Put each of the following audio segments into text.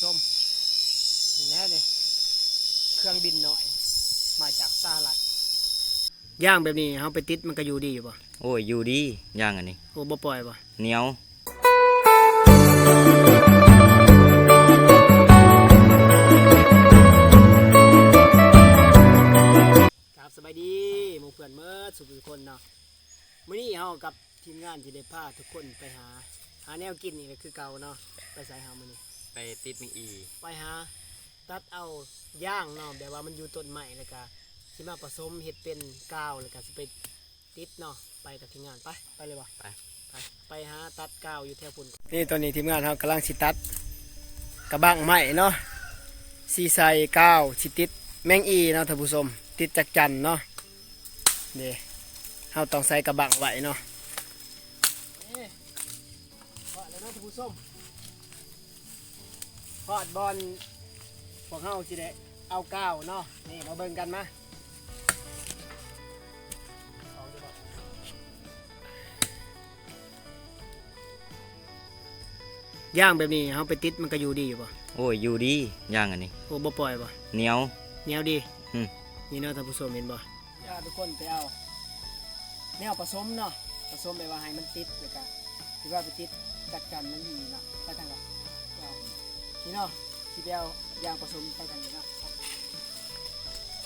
ຊົມ ເຫັນແນ່ນີ້ ເຄື່ອງບິນນ້ອຍ ມາຈາກສະຫະລັດ. ຢາງແບບນີ້ເຮົາໄປຕິດມັນກະຢູ່ດີຢູ່ບໍ່? ໂອ້ຍ ຢູ່ດີ ຢາງອັນນີ້. ໂອ້ ບໍ່ປ່ອຍບໍ່? ໜຽວ. ຄັບ ສະບາຍດີໝູ່ເພື່ອນເໝິດສູ່ທຸກຄົນເນາະ. ມື້ນີ້ເຮົາກັບທີມງານຊິໄດ້ພາທຸກຄົນໄປຫາ ຫາແນວກິນອີກແລ້ວຄືເກົ່າເນາະ. ໄປໃສເຮົາມື້ນີ້? ໄປຕິດແມງອີ່. ໄປຫາຕັດເອົາຢາງເນາະ ແບບວ່າມັນຢູ່ຕົ້ນໄມ້ ແລ້ວກະຊິມາປະສົມເຮັດເປັນກາວ ແລ້ວກະຊິໄປຕິດເນາະ. ໄປກັບທີມງານ ໄປ ໄປເລີຍບໍ່? ໄປ ໄປ ໄປຫາຕັດກາວຢູ່ແຖວພຸ້ນ. ນີ້ ຕອນນີ້ທີມງານເຮົາກຳລັງຊິຕັດກະບັງໄມ້ເນາະ ຊິໃສ່ກາວ ຊິຕິດແມງອີ່ເນາະທ່ານຜູ້ຊົມ ຕິດຈັກຈັ່ນເນາະ. ເດ້ ເຮົາຕ້ອງໃສ່ກະບັງໄວ້ເນາະ. ນີ້ ຮອດແລ້ວເນາະທ່ານຜູ້ຊົມ ຮອດບ່ອນພວກເຮົາຊິໄດ້ເອົາກາວເນາະ. ນີ້ ມາເບິ່ງກັນມາ. ຢາງແບບນີ້ເຮົາໄປຕິດມັນກະຢູ່ດີຢູ່ບໍ່? ໂອ້ຍ ຢູ່ດີ ຢາງອັນນີ້. ໂອ້ ບໍ່ປ່ອຍບໍ່? ໜຽວ. ໜຽວດີ. ອືມ ນີ້ເນາະທ່ານຜູ້ຊົມ ເຫັນບໍ່? ພາທຸກຄົນໄປເອົາແນວປະສົມເນາະ ປະສົມແບບວ່າໃຫ້ມັນຕິດ ແລ້ວກະຊິວ່າໄປຕິດຈັກຈັ່ນມັນດີເນາະ. ໄປທາງໃດ? ນີ້ເນາະ ຊິໄປເອົາຢາງປະສົມ ໄປທາງນີ້ເນາະ.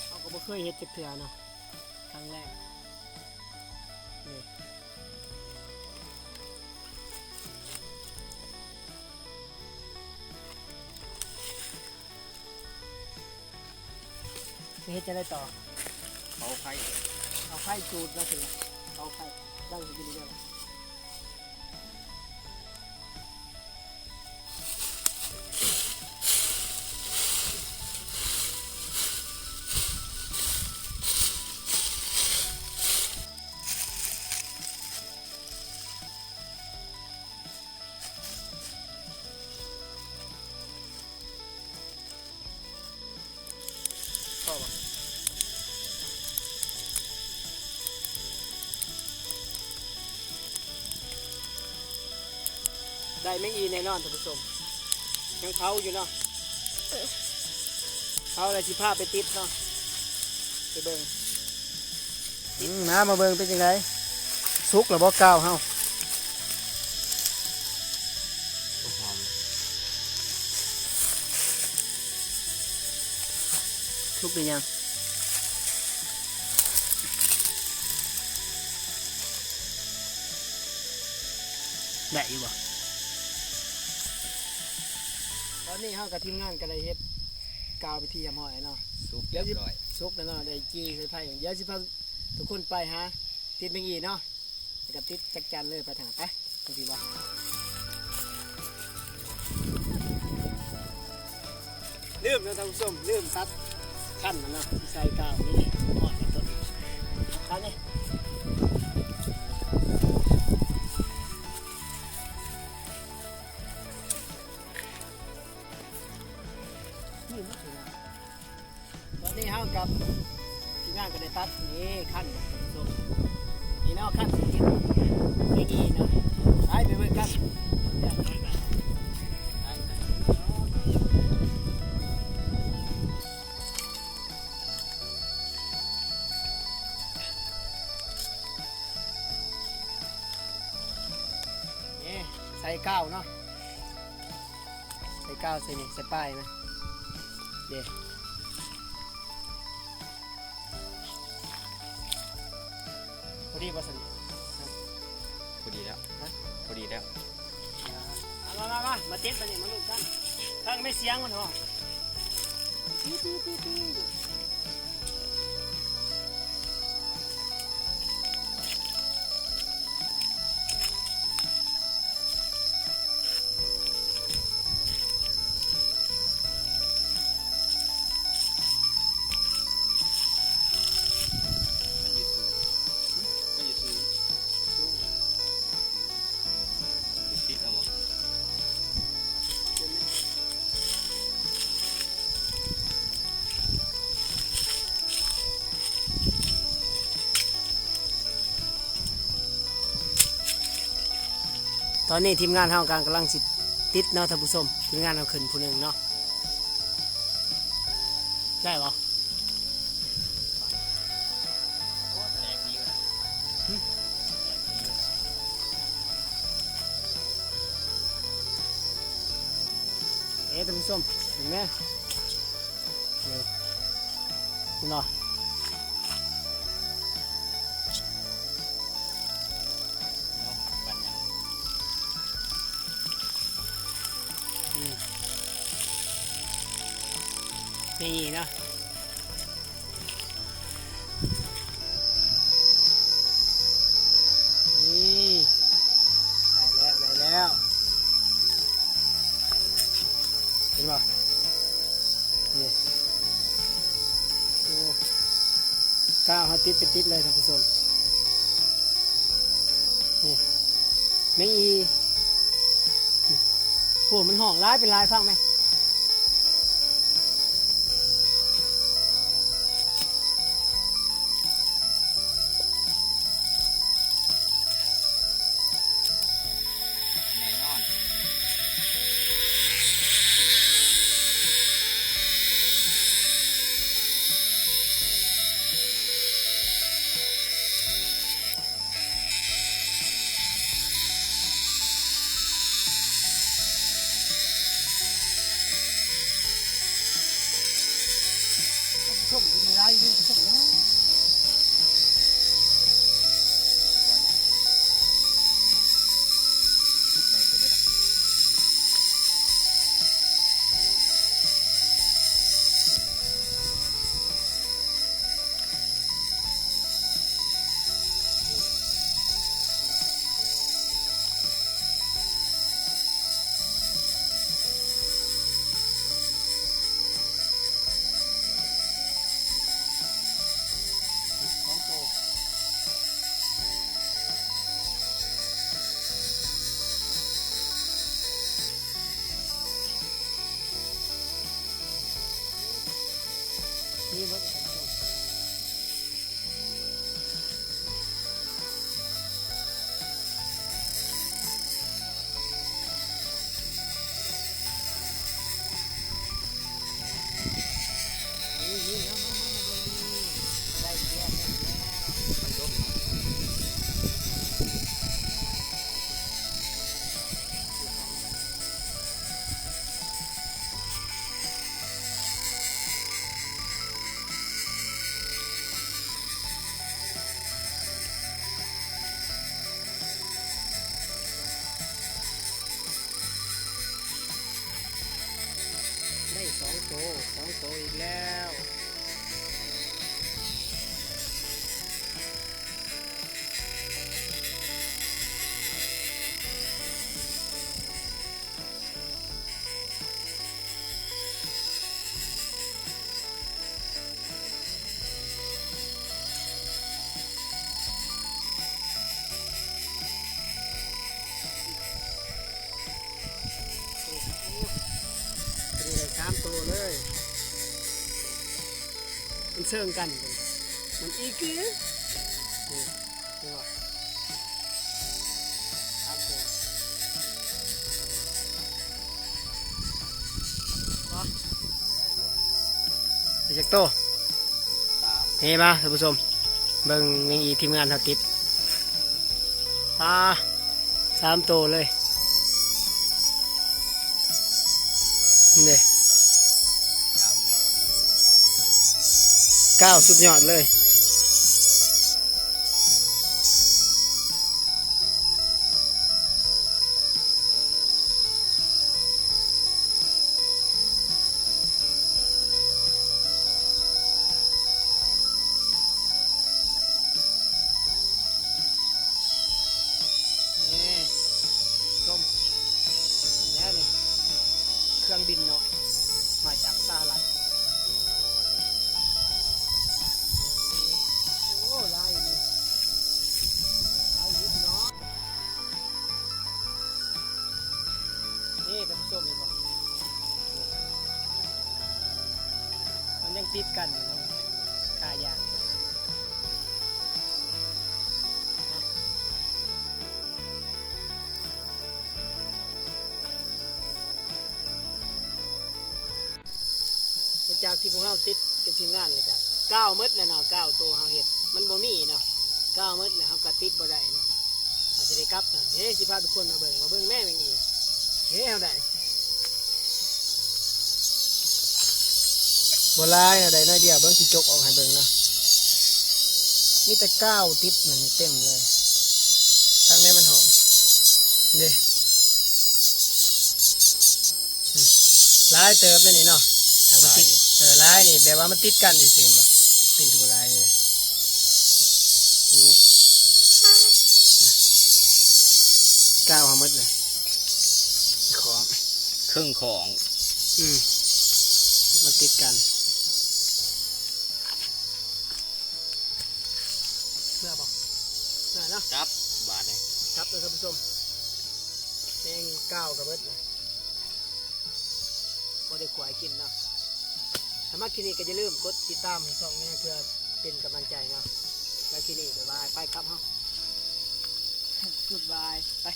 ເຮົາກະບໍ່ເຄີຍເຮັດຈັກເທື່ອເນາະ ຄັ້ງແລກ. ນີ້ ຊິເຮັດຈັ່ງໃດຕໍ່? ເຜົາໄຟ. ເອົາໄຟຈູດມາຊິ ເຜົາໄຟ ດັງຂຶ້ນຢູ່ນີ້ເດີ. ພໍບໍ່? ໄດ້ແມງອີ່ແນ່ນອນທ່ານຜູ້ຊົມ ຍັງເຜົາຢູ່ເນາະ. ເຜົາແລ້ວຊິພາໄປຕິດເນາະ ໄປເບິ່ງ. ອືມ ມາ ມາເບິ່ງເປັນຈັ່ງໃດ ສຸກແລ້ວບໍ່ກາວເຮົາ? ໂອ້ ຫອມ. ສຸກຫຼືຍັງ? ໄດ້ຢູ່ບໍ່? ຕອນນີ້ເຮົາກັບທີມງານກະໄດ້ເຮັດກາວເປັນທີ່ຮຽບຮ້ອຍແລ້ວເນາະ. ສຸກ ດຽວຊິ ຮຽບຮ້ອຍ ສຸກແລ້ວເນາະ ໄດ້ຈີ່ໃສ່ໄຟ. ດຽວຊິພາທຸກຄົນໄປຫາຕິດແມງອີ່ເນາະ ແລ້ວກະຕິດຈັກຈັ່ນເລີຍ. ໄປທາງ ໄປ ຈັ່ງຊີ້ບໍ່? ລືມເນາະທ່ານຜູ້ຊົມ ລືມຕັດຄັນມັນເນາະ ຊິໃສ່ກາວ. ນີ້ ຮອດແລ້ວຕົວນີ້ ຄັນນີ້. ຕອນນີ້ເຮົາກັບທີມງານກະໄດ້ຕັດ ນີ້ ຄັນ ນີ້ເນາະ ຄັນຊິກິນ ນີ້ເນາະ. ໄປ ໄປເບິ່ງກັນ. ນີ້ ໃສ່ກາວເນາະ ໃສ່ກາວ ໃສ່ນີ້ ໃສ່ປ້າຍນະ. ເດ້ ພໍດີບໍ່ຊັ້ນ? ພໍດີແລ້ວ ຮະ ພໍດີແລ້ວ. ມາ ມາ ມາ ມາຕິດບາດນີ້ ມາລຸ້ນກັນ. ຟັງແມ່ນສຽງມັນຮ້ອງ ຕີ ຕີ ຕີ ຕີ. ມັນຢູ່ສູງ ມັນຢູ່ສູງ ສູງ ຕິດເອົາບໍ່? ຕອນນີ້ທີມງານເຮົາກຳລັງ ກຳລັງຊິ ຕິດເນາະທ່ານຜູ້ຊົມ, ທີມງານເຮົາຂຶ້ນຜູ້ໜຶ່ງເນາະ. ໄດ້ບໍ່? ໂອ້ ແປກດີວ່ະ. ຫຶ? ແປກດີ. ເອີ ທ່ານຜູ້ຊົມ ເຫັນໄໝ? ນີ້ ເຫັນບໍ່? ອືມ ນີ້ເນາະ. ນີ້ ໄດ້ແລ້ວ ໄດ້ແລ້ວ ເຫັນບໍ່? ນີ້ ໂອ້ ກ້າວເຮົາຕິດໄປຕິດເລີຍທ່ານຜູ້ຊົມ. ນີ້ ແມງອີ່ ໂອ້ ມັນຮ້ອງຫຼາຍເປັນຫຼາຍ ຟັງແມ. ແນ່ນອນ. ໄດ້ສອງໂຕ ສອງໂຕອີກແລ້ວ. ໂອ້ ໂອ້ ໂອ້ ໄດ້ສາມໂຕເລີຍ. ມັນເຊີງກັນ ມັນອີກຄື ນີ້ ເຫັນບໍ່? ສາມໂຕ ໄດ້ຈັກໂຕ? ສາມ. ນີ້ມາທ່ານຜູ້ຊົມ ເບິ່ງແມງອີ່ທີມງານເຮົາຕິດ ປາ ສາມໂຕເລີຍ. ນີ້ ກ້າວສຸດຍອດເລີຍ. ນີ້ ຊົມ ແລ້ວນີ້ ເຄື່ອງບິນເນາະ ມາຈາກສະຫະລັດ. ໂອ້ ຫຼາຍຢູ່ ຫຼາຍຢູ່ເນາະ. ນີ້ທ່ານຜູ້ຊົມເຫັນບໍ່? ນີ້ ມັນຍັງຕິດກັນຢູ່ເນາະ ຂາຢາງ. ຈາກທີ່ພວກເຮົາຕິດກັບທີມງານ ແລ້ວກະກາວໝົດແລ້ວເນາະ, ກາວໂຕເຮົາເຮັດມັນບໍ່ມີເນາະ, ກາວໝົດແລ້ວເຮົາກະຕິດບໍ່ໄດ້ເນາະ. ເຮົາຊິໄດ້ກັບເນາະ. ເດ້ ຊິພາທຸກຄົນມາເບິ່ງ ມາເບິ່ງແມ່ແມ່ງອີ່. ເດ້ ເຮົາໄດ້ ບໍ່ຫຼາຍເນາະ, ໄດ້ໜ້ອຍດຽວ. ເບິ່ງ ຊິຈົກອອກໃຫ້ເບິ່ງເນາະ, ມີແຕ່ກາວຕິດມັນເຕັມເລີຍ. ທາງແມ່ມັນຫ້ອງເດ້. ອືມ ຫຼາຍເຕີບເດ້ນີ້ເນາະ. ຫາກມັນຕິດ ຫຼາຍ ເອີ ຫຼາຍນີ້ ແບບວ່າມັນຕິດກັນຊື່ໆ ເຫັນບໍ່? ເປັນຄືບໍ່ຫຼາຍເລີຍ. ເຫັນໄໝ? ກາວເຮົາໝົດເລີຍ. ຂອງ ເຄິ່ງຂອງ. ອືມ ມັນຕິດກັນ. ເມື່ອບໍ່? ເມື່ອເນາະ. ກັບ ບາດນີ້ ກັບເດີທ່ານຜູ້ຊົມ. ແມ່ງກາວກະເບິດລະ ບໍ່ໄດ້ຂວາຍກິນເນາະ. ຖ້າມັກຄລິບນີ້ກະຢ່າລືມກົດຕິດຕາມໃຫ້ຊ່ອງແດ່ ເພື່ອເປັນກຳລັງໃຈເນາະ. ແລ້ວຄລິບນີ້ ບາຍບາຍ ໄປກັບເຮົາ ກູດບາຍ ໄປ.